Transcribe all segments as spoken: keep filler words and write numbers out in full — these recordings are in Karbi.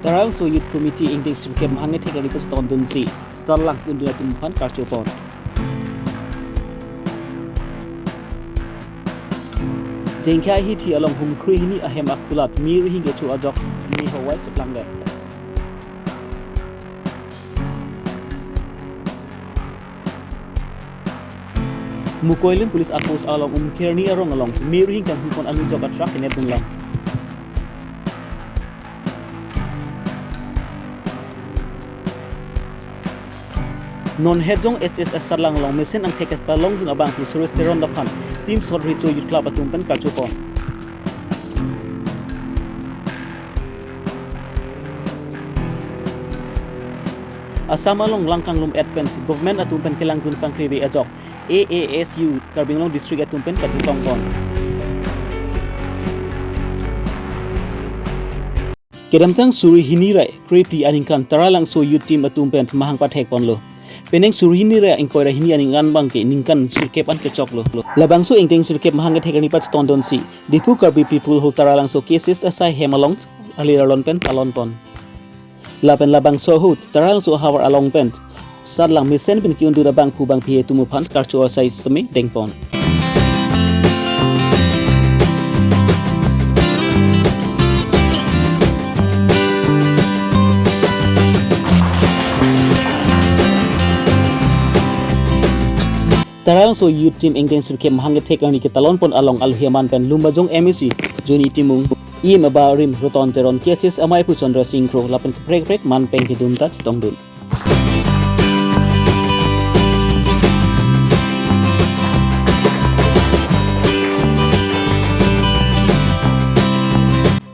Taralangso Youth Committee ingdeng sirkep mahang kethek arni pachethondunsi, Sarlang ke-undun atum aphan karchopon. Jengkha ahithi along Humkhrui hini ahem akulat Mary Hingke cho ajok ni howai cheplangdet. Mukoilim Police Outpost along Umkerni arong along Mary Hingke kanghupon arni ajok a-truck kenepdunlang. Non Hetjong H S S Sarlang along mesen angthek kepalongdun abangphu Suresh Teron aphan Team Sot Recho Youth Club atum pen karchopon. Assam along langkanglum et pen government atum pen kelangdun pangkrevi ajok A A S U Karbi Anglong District atum pen kachesongpon. Kedamtang suri hini ra krephli aningkan Taralangso Youth Team atum pen mahang pathekponlo. Penang suri hini ra ingkoi ra hini aningkan abangke ningkan sirkep an kechoklo. Labangso ingdeng sirkep mahang kethek arni pachethondunsi, Diphu Karbi People Hall Taralangso K S S asai hem along arli arlon pen talonpon. Lapen labangso ahut Taralangso ahavar along pen Sarlang mesen pen ke-undun abangphu bangphi atum aphan karcho asai sitame dengpon. Taralangso Youth Team ingdeng sirkep mahang kethek arni ketalonpon along alohi aman pen Lumbajong M A C Johnny Timung, E M abarim Roton Teron, K S S amaiphu Chandra Singh Kro lapen kaprek kaprek man pen kedun ta chetongdun.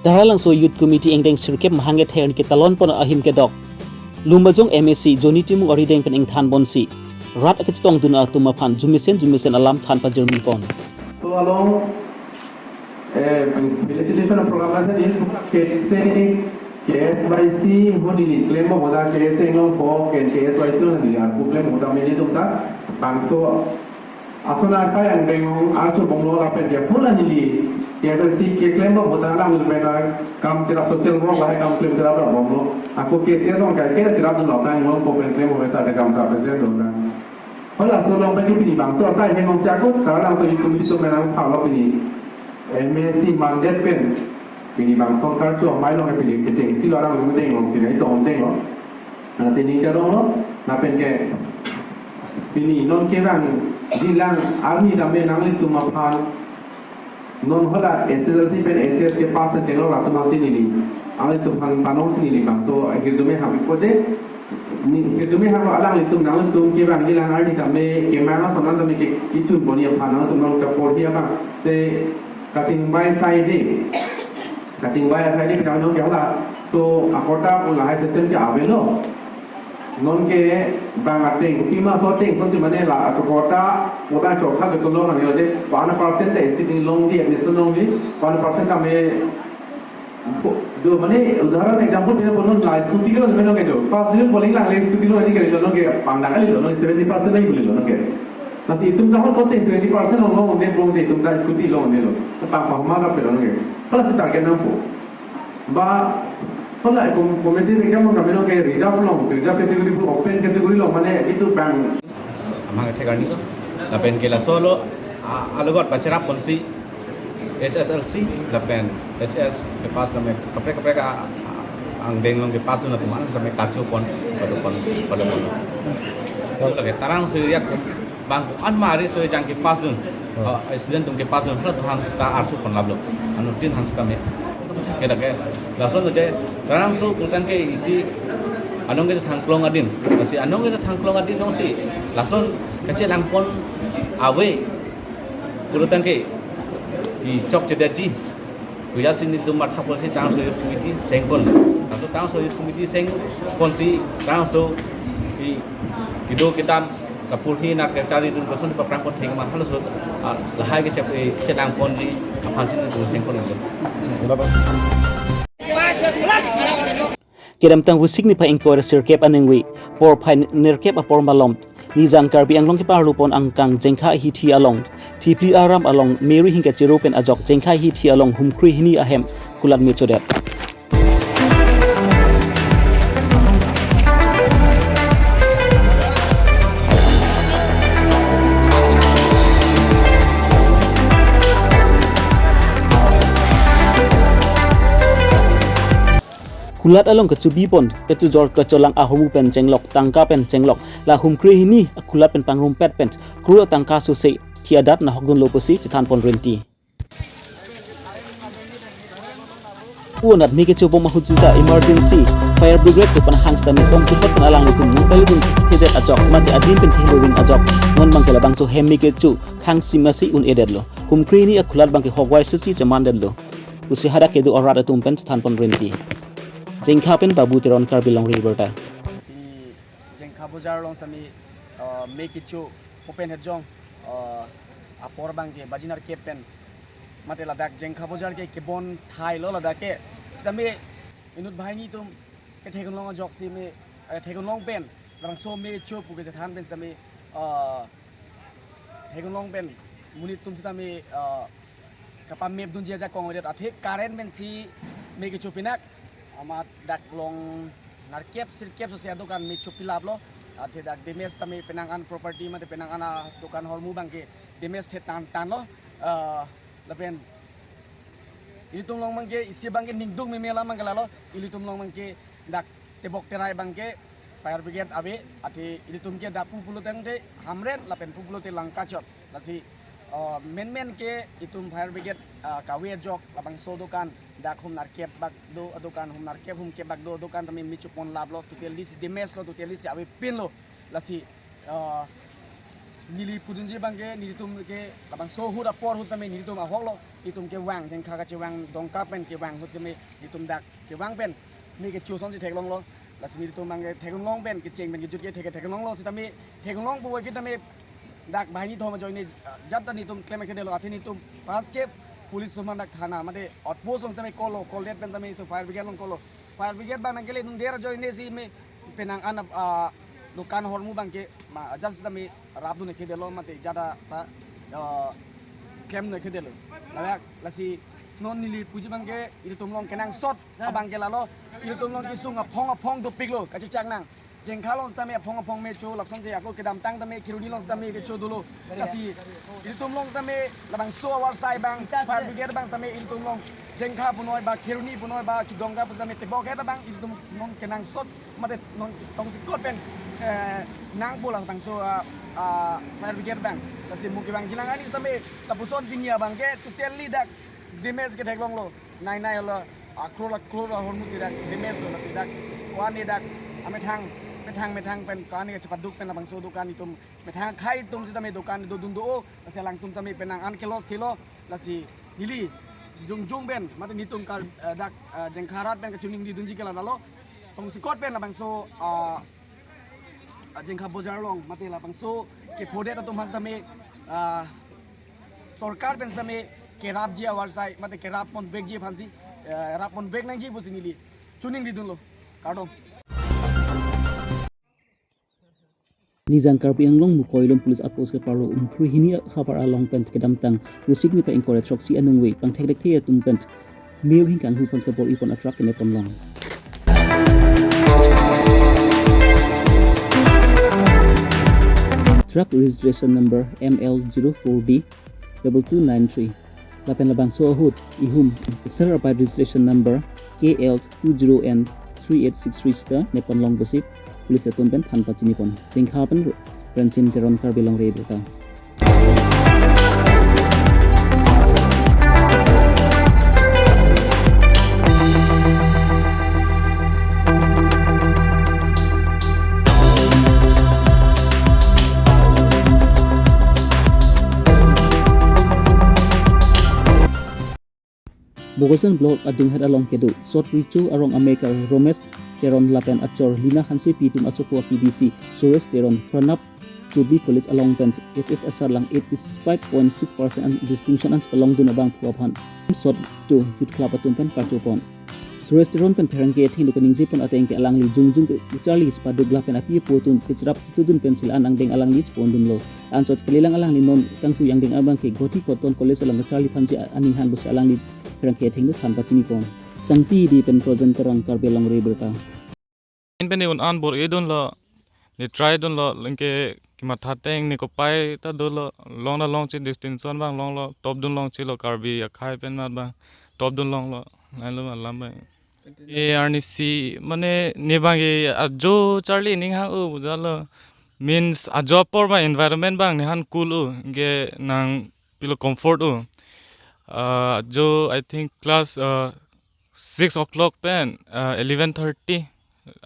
Taralangso Youth Committee ingdeng sirkep mahang kethek arni ketalonpon ahim kedok Lumbajong M A C Johnny Timung arideng pen ingthanponsi, rat akechetongdun atum aphan jumesen jumesen alam than pajirmipon. So along, eh, felicitation program ase din, K S A, K S Y C, ho neli klempo boda K S A along po, K S Y C along neli arpu klempo boda meli atum ta, bangso ason asai angdeng along archobomlo lapen ke pura neli K S Y C keklempo boda alam pen ta kam cherap social work lahai kam klem cherapbomlo. Ako K S A along kai ke cherapdunlo ta along ko pen klempo boda ta kam ta present lo ta. Hala so along pen pini bangso asai hem alongsi ako Taralangso Youth Committee atum pen nangphanlo pini M A C mandate pen pini bangso karcho amei along pini kechengsi lo arang along denglo si nai so denglo. Lasi ning chalonglo, lapen ke pini non kevangjilang arni tame nanglitum aphan non hala S S L C pen H S kepass chenglo latum asi neli, nanglitum aphan panong si neli bangso hirjume hang pi pote, ni hirjume hang alanglitum nanglitum kevangjilang arni tame kemang ason tame ke kichun boni aphan nanglitum non kaporhi aphan te kachingbai asai de, kachingbai asai de pinang non ke hala, so akota pu lahai system ke avelo. Non ke bang ateng, pima so ateng, so si mane la, akota, kota chokha ke tulong ani ode, one percent te seat longji, admission longji, one percent tame, do mane, udaharan example, pina punon la scooty lo, mane ke do, first division polling lang le scooty lo, ani ke lo, non ke, pangdang kali lo, non seventy percent lagi beli lo, non ke. Lasi itum ta ho so ateng seventy percent long lo, ne bong de, itum ta scooty lo, ne lo, pang pahoma ka pelo, non ke. Hala si target nangpo. Ba, hala kom-, competitive exam along kami along ke reserve along, reserve category pu open category along mane itum bang. Amang kethek arni so. Lapen ke laso lo, a, alogot pacherapponsi H S L C, lapen H S kepass kami kaprek kaprek a, a, angdeng along kepassdun atum aphan sitame karchopon, padopon, padopon. Lake Taralangso area ko bang ko-an ma ari so jang kepassdun. Oh. Ah, student atum kepassdun, hala atum aphan ta archopon lablo. Anuttin aphan sitame. Keda ke, lason je, Taralangso pulotangte isi anong kethangklong adin. Lasi anong kethangklong adin alongsi, lason kachelangpon ave pulotangte, i chokchedetji. Kuya si nelitum mathaponsi Taralangso Youth Committee sengpon. Laso Taralangso Youth Committee sengponsi Taralangso i kedo kedam kaporhi nat kacharidun koson paprangpon thengma halaso, ah, lahai kechep, eh, chetangponji aphansi nelitum sengpon. Kedamtang Vosik niphai ingkoi ra sirkep aningve, porphai nerkep apor malom, Nijang Karbi Anglong keparlupon angkang Jengkha ahithi along, Thipli aram along Mary Hingke chero pen ajok Jengkha ahithi along Humkhrui hini ahem kulat mechodet. Kulat along kachubipon, kachujor kacholang ahormu pen chenglok, tangka pen chenglok, la humkre hini akulat pen pangrumpet pen, crore tangka sose thi adat nahokdunlo pusi chethanpon rinti. Pu anat me kechobom ahut sita emergency fire brigade atum aphan hang sitame tongsekot pen alanglitum nangpalitum thedet ajok mate adim pen theloving ajok non abangke labangso hem me kecho khang simasi un-edetlo. Humkre hini akulat abangke hokvai sesi chemandetlo pusi hadak kedo arat atum pen chethanpon rinti. Jengkha pen Babu Teron, Karbi Longri Abirta. Jengkha Bojar along sitame, uh, me kecho open hejong, uh, apor abangke baji nerkep pen mate ladak Jengkha Bojar ke kebon thailo ladak ke. Sitame inut banghini atum ke theklong ajoksi me, eh, theklong pen labangso me cho pu kethan pen sitame, uh, theklong pen monit atum sitame, uh, kapamepdunji ajakong avedet, athe current pensi me kecho pinak amat dak long nerkep sirkep sose adokan me chopilaplo. Athe dak damage tame penang an property mate penang an adokan ahormu abangke damage the tan tanlo. Ah, lapen ilitum along abangke isi abangke ningduk meme alam abangke lalo, ilitum along abangke dak tebok terai abangke fire brigade ave, athe ilitum ke dak pu pulo tangte hamren lapen pu pulote langkachot. Lasi, ah, menmen ke itum fire brigade, ah, kave ajok labangso dokan dak hum nerkep bak do, adokan hum nerkep hum kep bak do, dokan tame me choponlaplo, totally si damage lo, totally si avepinlo. Lasi, ah, neli pudunji abangke nelitum ke labangso ahut apor ahut tame nelitum ahoklo, itum kevang, Jengkha kachevang Dongka pen kevang ahut tame itum dak kevang pen me kecho asonsi theklonglo. Lasi nelitum abangke theklong pen, kecheng pen kejut ke thek theklonglo, sitame theklong puvoiphit tame dak banghini thom ajoine, ah, jat ta nelitum klem akhedelo, athe nelitum pas ke police atum dak thana mate outpost along tame call lo, call det pen tame itum fire brigade along call lo. Fire brigade abang nangkele nung der ajoine si me penang an, ah, dokan ahormu abangke ma, just tame rapdun akhedelo mate jat ta, ah, klemdun akhedelo. Ladak, lasi non neli puji abangke ilitum along kenangsot abangke lalo, ilitum along kesung aphong aphong dopiklo, kachechak nang. Jengkha along sitame aphong aphong me cho, lapusonsi ako kedamtang tame Kheroni along sitame kecho dolo. Lasi ilitum along sitame labangso avarsai abang, fire brigade abang sitame ilitum along Jengkha punoi ba Kheroni punoi ba Kidongka pu sitame tebok het abang ilitum non kenangsot mate non tongsekot pen, eh, nangpo labangso, ah, ah, fire brigade abang. Lasi mo kevangji lang ani sitame lapuson pini abangke totally dak damage ke theklonglo. Nai nai lo, a crore a crore ahormu si dak damage lo, lasi dak ko-an dak amethang, methang methang pen ko-an kachepaduk pen labangso dokan itum methang akhai atum sitame dokan dodun do-o, lasi alangtum tame penang an ke loss thelo. Lasi neli jongjong pen mate nelitum kar, eh, dak, eh, Jengkha arat pen kachiningri dunji ke lalo, tongsekot pen labangso, ah, ah, Jengkha Bojar along mate labangso kephodet atum aphan sitame, ah, sorkar pen sitame kerapji avarsai mate kerap ponvekji aphansi, eh, rap ponvek nangji pusi neli chiningri dunlo. Kardom. Nijang Karbi Anglong Mukoilum Police Outpost keparlo humkre hini havar along pen kedamtang Vosik niphai ingkoi ra throksi aningve pangthek thekthe atum pen me-ur hingkanghu aphan kebor-ipon a truck kenep ponlong. Truck registration number M L zero four D double two nine three. Lapen labangso ahut ihum Sir apai registration number K L two zero N three eight six three sita nep ponlong pusi police atum pen than pachinipon. Jengkha pen Rensin Teron, Karbi Longri Abirta. Bokajan block adunghet along kedo Sot Richo arong amekar Romesh Teron lapen achor Lina Hansepi atum asopo a-P D C Suresh Teron, Pranab Chobi College along pen H S asarlang eighty five point six percent an distinction an chelongdun abangphu aphan Sot Richo Youth Club atum pen karchopon. Suresh Teron pen pherangke athengno kaningjepon ateng ke alangli jongjong kecharli chepaduk lapen api apo atum kecherap chetudun pensi la-an angdeng alangli chepondunlo. Ansot kalilang alangli non kangtui angdeng abangke Guwahati Cotton College along kacharli aphansi aning han pusi alangli pherangke athengno than pachinipon. Sangti Dei pen Projen Terang, Karbi Longri Abirta. In pen un an bor-idunlo, ne try dunlo, lengke kematha ateng ne kopai ta dolo, long na longche distinction abang longlo, topdun longchelo Karbi akhai pen mat abang, topdun longlo, lailo alam abang. E arnisi mane ne bang e ajo charli ning hang o bujalo. Means ajo apor ma environment bang ne han cool o, anke nangpilo comfort o. Ah, ajo I think class, ah, six o'clock pen, ah, eleven thirty,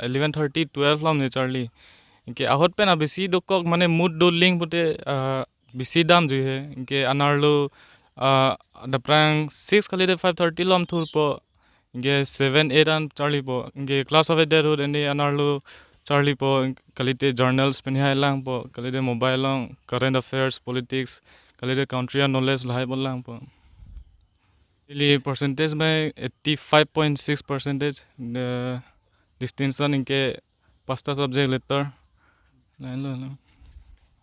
eleven thirty, twelve lom ne charli. Anke ahut pen abisi dokok mane mood doling pute, ah, bisi damjui he. Anke anerlo, ah, daprang six kalite five thirty lom thurpo. Anke seven, eight an charlipo. Anke class of eight ahut eni anerlo charlipo. Kalite journals pen hai langpo. Kalite mobile along current affairs, politics, kalite country a knowledge lahai po langpo. Ili percentage bai eighty-five point six percentage, the distinction anke pasta subject letter. Lain lo, lo.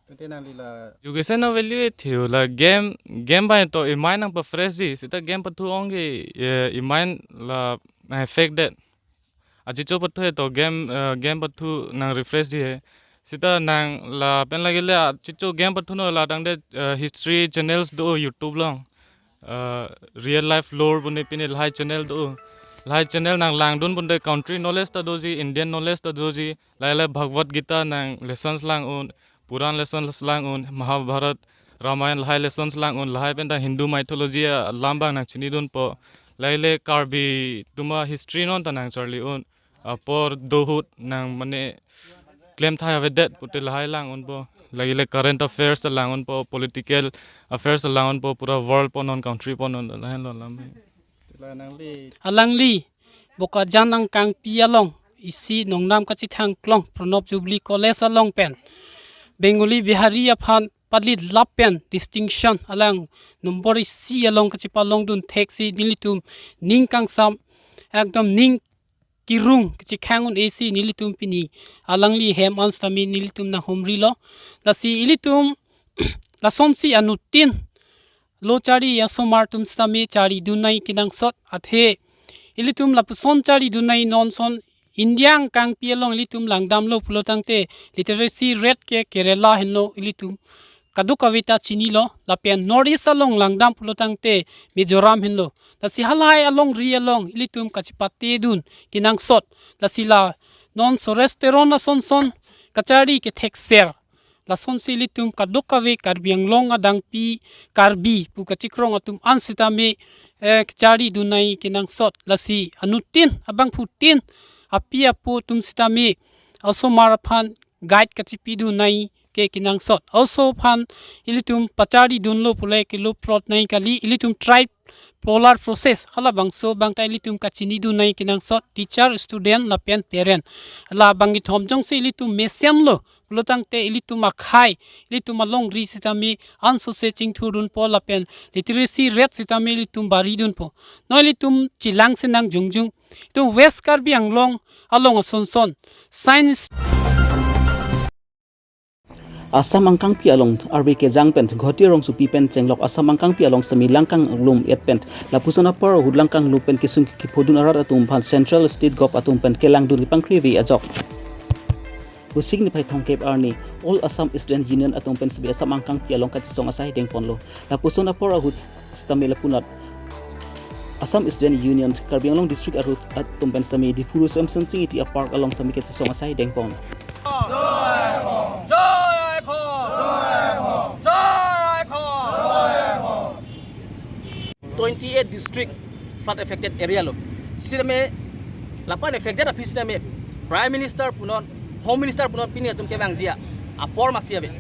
Tete nangli la Education a value e thiu la game, game bai to i mind nangpa fresh di. Sita game pathu ong ke, eh, i mind la na affect det. Achicho pathu he to game, eh, game pathu nang refresh di he. Sita nang lapen lagi le achicho game pathu no la tangte, eh, history channels do YouTube along. Eh, real life lore pune pine lahai channel do. Lahai channel nang langdun pune country knowledge ta doji, Indian knowledge ta doji. Lahai le Bhagavad Gita nang lessons lang un, Puran lessons lang un, Mahabharat, Ramayan lahai lessons lang un, lahai pen ta Hindu mythology alam bang nang chinidunpo. Lahai le Karbi atum a history non ta nang charli un. Apor do ahut nang mane klem thai avedet pute lahai lang unpo. Lagi le current affairs ta lang unpo, political affairs ta lang unpo, pura world po non, country po non, lahai lo lam. Tela nangli Alangli Bokajan Angkangpi along isi nongnam kachethang klong Pranab Jubilee College along pen Bengali Bihari aphan palit lapen distinction alang number isi along kachepalongdun theksi nelitum ning kangsam ekdom ning kirung kachekhang un-e si nelitum pini alangli hem an sitame nelitum nanghumrilo. Lasi ilitum lasonsi anuttin lo charli asomar atum sitame charlidun nangji kenangsot, athe ilitum lapuson charlidun nangji non ason India angkangpi along ilitum langdamlo pulo tangte literacy rate ke Kerala henlo ilitum kadokave ta chinilo, lapen North East along langdam pulo tangte Mizoram henlo. Lasi halahai alongri along ilitum kachepatedun kenangsot. Lasi la non Suresh Teron ason son kacharli kethekser lasonsi ilitum kadokave Karbi Anglong adangpi Karbi pu kachekrong atum an sitame, eh, kacharlidun nangji kenangsot. Lasi anuttin abangphutin api apo atum sitame asomar aphan guide kachepidun nangji ke kenangsot. Oso aphan ilitum pacharlidunlo pule kelo plot nangji kali, ilitum tripolar process halabangso abang ta ilitum kachinidun nangji kenangsot, teacher, student lapen parent. Labang kethom jongsi ilitum mesenlo pulo tangte ilitum akhei, ilitum alongri sitame ansose chingthurdunpo lapen literacy rate sitame ilitum baridunpo. Non ilitum chelang si nangjongjong. Itum West Karbi Anglong along ason son science Assam angkangpi along arve kejang pen Guwahati rongsopi pen chenglok Assam angkangpi along sitame langkang lum et pen lapuson apor ahut langkang lum pen kesung kephodun arat atum aphan Central State Govt atum pen kelangdun kepangkri ave ajok. Husik niphai thomkep arni All Assam Student Union atum pen sitame Assam angkangpi along kachesong asai dengponlo. Lapuson apor ahut sitame lapunat Assam Student Union Karbi Anglong District arut atum pen sitame Diphu Road Samson Sing Ingti a park along sitame kachesong asai dengpon. Twenty-eight district flood affected area lo. Sitame lapen affected aphi sitame Prime Minister punon, Home Minister punon pini atum kevangji apor masi ave.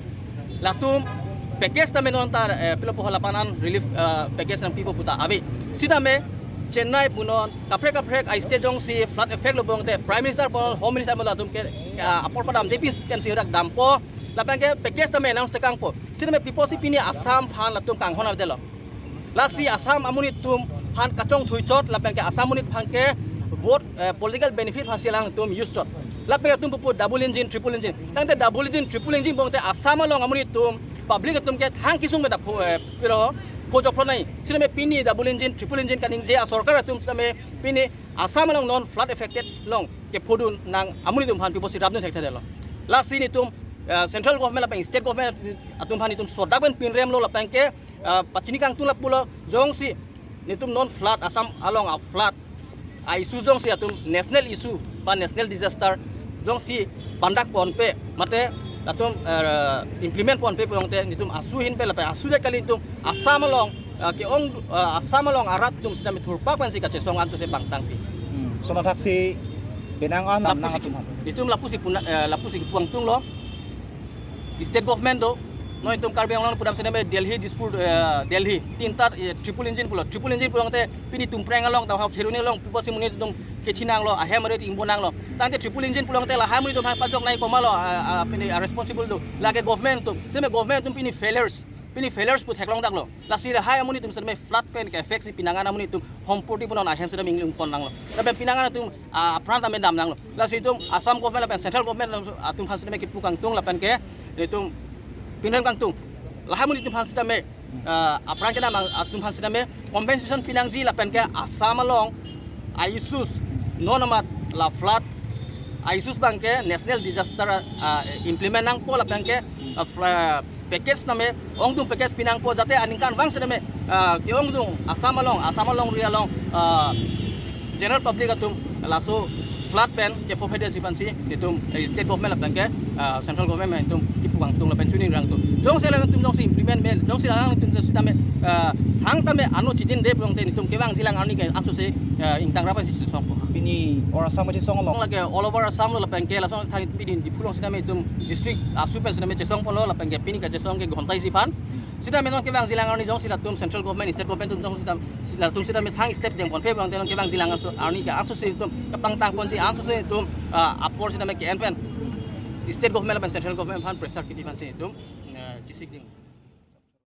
Latum package tame non ta, eh, pilo poho lapen an relief, eh, package nangpipo pu ta ave. Sitame Chennai punon kaprek kaprek a state jongsi flood affect lo pulote Prime Minister punon Home Minister punon latum ke, eh, apor padam depi pen si dak dampo lapen ke package tame announce tekangpo. Sitame pipo si pini Assam aphan latum kanghon avedetlo. Lasi Assam amonit atum aphan kachongthui chot lapen ke Assam amonit aphan ke vote, eh, political benefit aphan si alangtum use chot. Lapen ke atum pupu double engine, triple engine. Tangte double engine, triple engine pulote Assam along amonit atum public atum ke thang kesung meda pho, eh, piro pho joklo nai. Sitame pini double engine, triple engine kaningje asorkar atum sitame pini Assam along non flood affected along kephodun nang amonit atum aphan pipo si rapdun thekthedetlo. Lasi nelitum, eh, central government lapen state government atum aphan nelitum sodak pen pinremlo lapen ke, eh, pachini kangtung lapulo jongsi nelitum non flood Assam along a flood a-issue jongsi atum national issue ba national disaster jongsi pandak ponpe mate atum, eh, implement ponpe pulote netum ASU ahin pen lapen ASU det kali, netum Assam along, eh, ke-ong, eh, Assam along arat atum sitame thurpak pensi kachesong ansose bangtangpi. Hmm. Sono thaksi penang an Lapusi nangtum. Netum lapusi puna, eh, lapusi pu angtunglo. State government do, non itum Karbi Anglong pudam sitame Delhi, Dispur, eh, Delhi tinta, eh, triple engine pulo, triple engine pulote pini Tumpreng along, ta Kheroni along pupo si monit atum kethi nanglo, ahem arit ingbo nanglo. Tangte triple engine pulote lahai monit atum hai pajok nai komatlo, ah, ah, pini, ah, responsible do. Lake government atum, sitame government atum pini failures, pini failures pu theklong daklo. Lasi lahai amonit atum sitame flood pen ke-affect si pinangan amonit atum homporti punon ahem sitame ingli ungpon nanglo. Lapen pinangan atum, ah, apran tame dam nanglo. Lasi itum Assam government lapen central government atum aphan sitame kipu kangtung lapen ke itum pinrem kangtung. Lahai amonit atum aphan sitame, ah, apran kedam atum aphan sitame compensation pinangji lapen ke Assam along a-issues non amat la flood a-issues abangke national disaster, ah, implement nangpo lapen ke, ah, fla-, package tame ongdung package pinangpo, jate aningkanvang sitame, ah, ke-ongdung Assam along, Assam alongri along, ah, general public atum laso flood pen kepho phede si pensi netum, eh, state government lapen ke, ah, central government atum kipu kangtung lapen choningri kangtung. Jongsi alangtum jongsi implement me, jongsi alangtum jongsi tame, ah, thang tame ano chidinde pulote netum kevangjilang arni ke ansose, ah, ingtang rap pensi chesongpo. Pini or Assam chesong along. Lake all over Assam lo lapen ke lason thang pini Diphu along sitame itum district ASU pen sitame chesongponlo lapen ke pini kachesong ke ghonta isi aphan. Sitame non kevangjilang arni jongsi latum central government, state government atum jongsi tam, latum sitame thang step dengponpe pulote non kevangjilang arso arni ke ansose itum kapangtang ponji ansose itum, ah, apor sitame ke-en pen state government lapen central government aphan pressure kiti aphansi itum, eh, chesik ding.